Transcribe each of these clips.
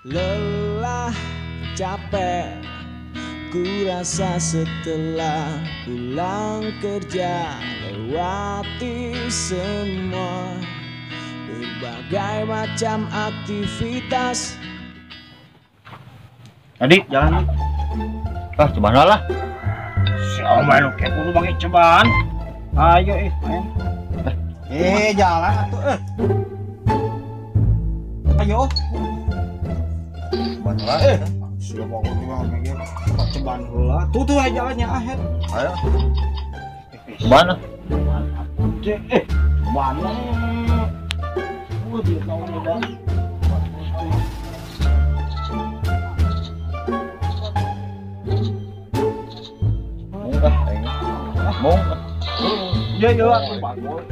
Lelah, capek, ku rasa setelah pulang kerja, lewati semua berbagai macam aktivitas. Tadi jalan. Ah, cobaan lah. Si Oma lu kayak kudu pakai cobaan. Ayo main. Jalan atuh Ayo. Lah. Sudah mau mikir cobaan heula. Tuh tuh jalannya akhir. Ayo. Cobaan. Cobaan. Dia tahu udah. Mau. Ya ya aku bangun.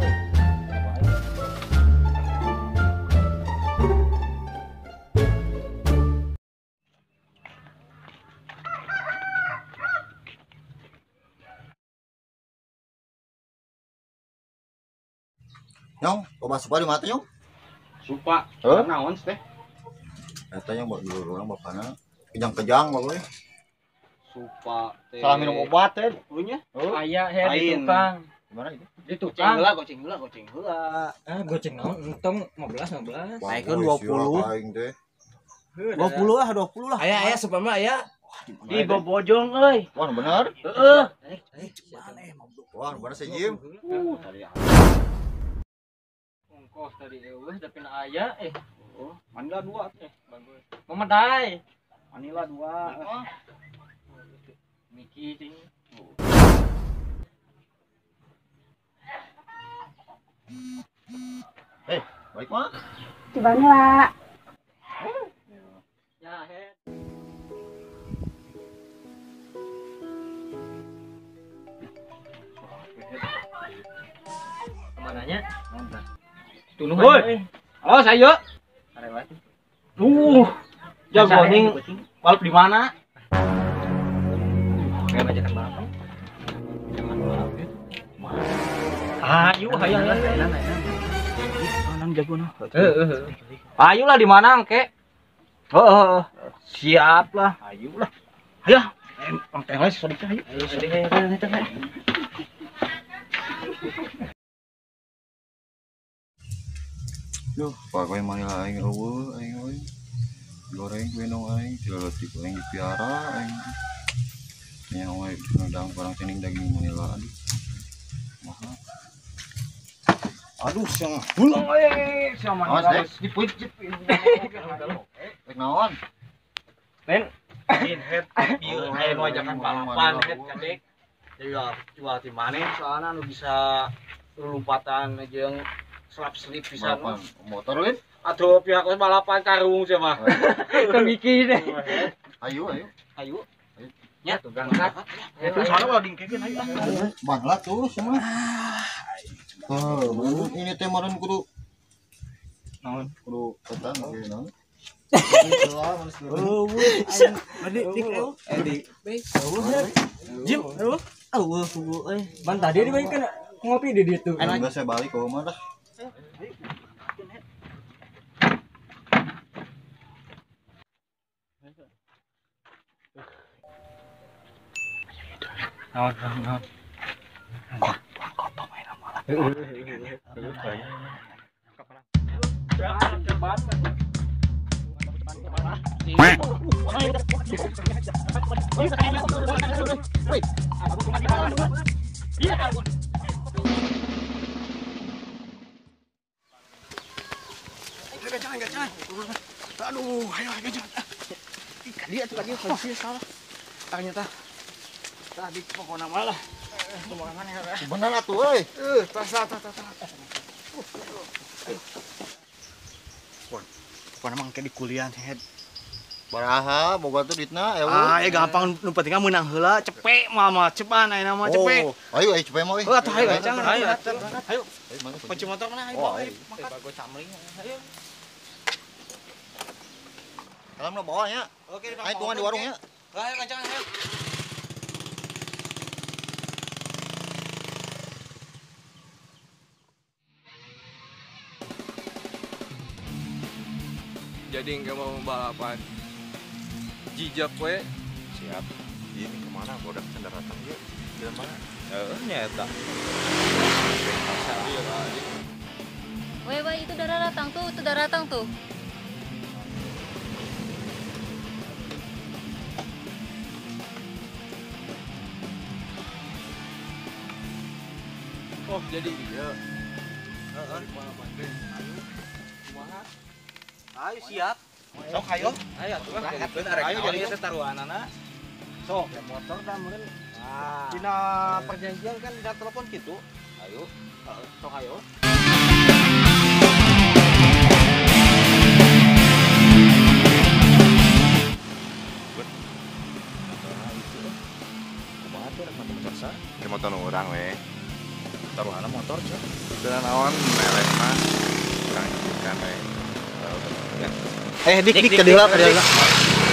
Nyong, loba supa di mata nyong? Supa. Naon teh? Eta nyong dulu orang bapana kejang-kejang bae. Supa teh. Salah minum obat teh. Nya? Aya he di tukang. Gimana itu? Di tukang. Heula goceng heula, goceng heula. Ah, goceng naon? Entong 15 15. Naikeun 20. Aing teh. 20 lah, 20 lah. Aya aya supa mah aya. Di bobojong euy. Wah, bener. Heeh. Wah, bener sih Jim. Tadi ongkos tadi eueuh tapi na aya Oh, Manila 2 bagus. Memedai. Manila 2. Miki cing. Balik mah. Cobaan lah. Ya, he. Kemananya? Tunuh Woi. Halo, saya. Arewat. Jago ning balap di mana? Kayak ajakan balap. Jangan balap. Ayo, ayo, ayo. Nang jago nah. Heeh. Ayo lah di mana engke? Heeh. Siap lah, ayo lah. Ayo. Ang teh les sodik ayo. Ayo sodik ayo ayo. Duh, pakai Manila aing eueuh aing euy. Goreng minum aing, tileutik aing dipiara aing. Nya we nudang barang cening daging Manila aduh. Mahal. Aduh, siang pulang euy, siang Manila geus dipuit. Rek naon? Nen, in head ieu aya nu ajakan balapan head kadek. Jual jual ti maneh soalna nu bisa lompatan jeung selap-selip bisa motor lin aduh pihak balapan karung sih mah Miki deh. Ayo ayo ayo nya tuh berangkat itu soalnya ulah dingkekeun ayo bangla tuh semua. Oh, ini teh meureun kudu naon kudu petang oke naon. Jim, eueuh eueuh euy. Ban tadi dibaikeun ngopi di ditu. Enggak saya balik ke rumah dah. Naon naon. Kotor main malah. Jangan. Aduh, ayo jangan. Ikan dia tuh lagi posisi salah. Ternyata tadi pokoknya malah. Bener atuh euy. Tas tas tas. Pokona mah engke di kuliah head. Baraha boga tuh duitna eueuh. Ah, ya gampang nu penting mah meunang heula, cepek mah cepan ayeuna mah cepek. Ayo ayo cepek mah euy. Heuh atuh ayo jangan. Ayo. Ayo. Kunci motor mana ayo bawa. Bago camling. Ayo. Salam nu bawa nya. Oke, ayo tungan di warung nya. Ayo kancangan ayo. Jadi nggak mau balapan. Jijak we. Siap. Ini kemana? Bodak cenderatan dia. Di mana? Nyata. Weh, weh, itu darah datang tuh, itu darah datang tuh. Oh, jadi iya. Balapan teh. Ayo. Kumaha? Ayo siap. Sok ayo. Ayo atuh lah. Ayo jadi teh taruhanana. Sok ya motor dah meureun. Dina perjanjian kan dina telepon kitu. Ayo. Sok ayo. Kumaha tuh rek motor sa? Ke motor urang we. Taruhanna motor cek. Teu naon meleh mah urang izinkan we. Dik dik ke dieu lah.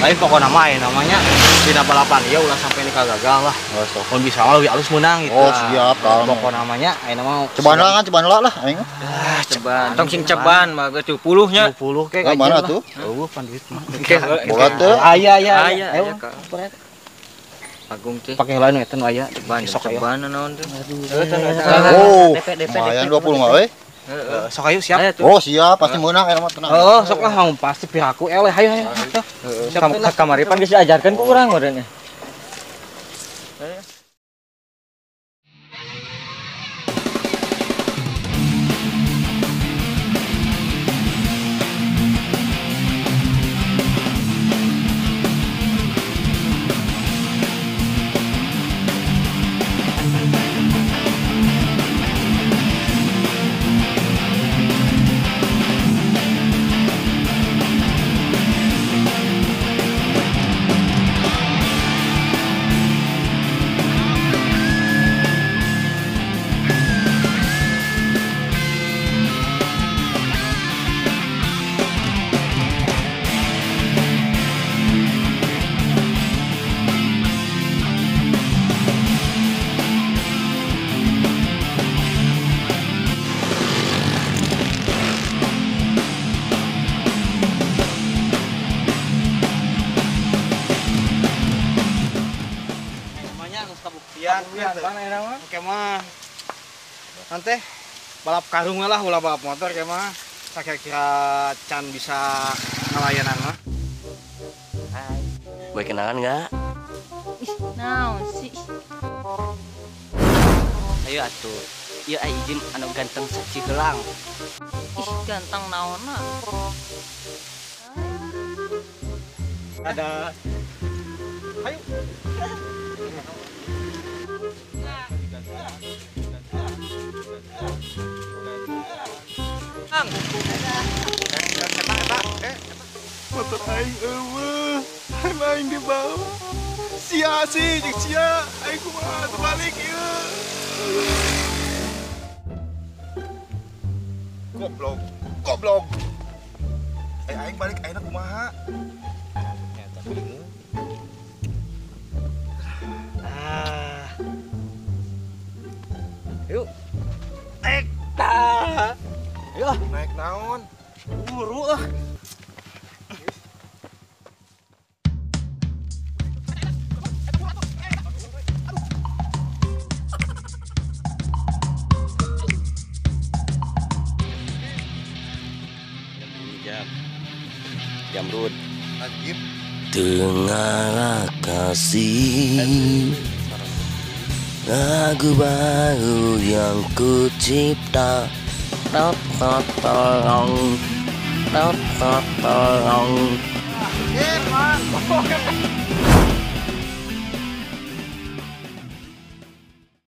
Lain pokokna mah namanya dina balapan ya ulah sampai nikah gagal lah. Oh, sok. Mun bisa mah leuwih alus meunang gitu. Oh, siap kalau. Pokokna namanya ayeuna mah ceban lah kan, ceban lah aing. Ah, ceban. Tong sing ceban mah geus 70 nya. 70 ke mana tuh? Eueuh pan duit mah. Boga teu? Aya aya. Ayo. Agung teh. Pake heula nu eta nu aya. Ceban sok ayo. Ceban naon teh. Oh, lumayan 20 mah euy. Sok ayo siap. Oh siap, pasti menang ayeuna mah tenang. Heeh, sok lah mau pasti piraku eleh hayu hayu. Heeh. Kamari pan geus diajarkeun ku urang meureun. Oke mah nanti balap karung lah ulah balap motor kayak mah kira-kira can bisa ngelayanan mah. Hai, boleh kenalan nggak? Ih, naon sih? Ayo atuh, ieu ai izin anu ganteng saci helang. Ih, ganteng naonna? Ada. Ayo. Motor aing eueuh, aing dibawa. Sia sih, jeung sia, aing kumaha terbalik ieu. Goblok, goblok. Aing balik ayeuna kumaha? Ah. Yuk. Ekta. Ayo naik naon? Buru ah. Jamrud. Dengarlah kasih lagu baru yang ku cipta. Tolong, tolong.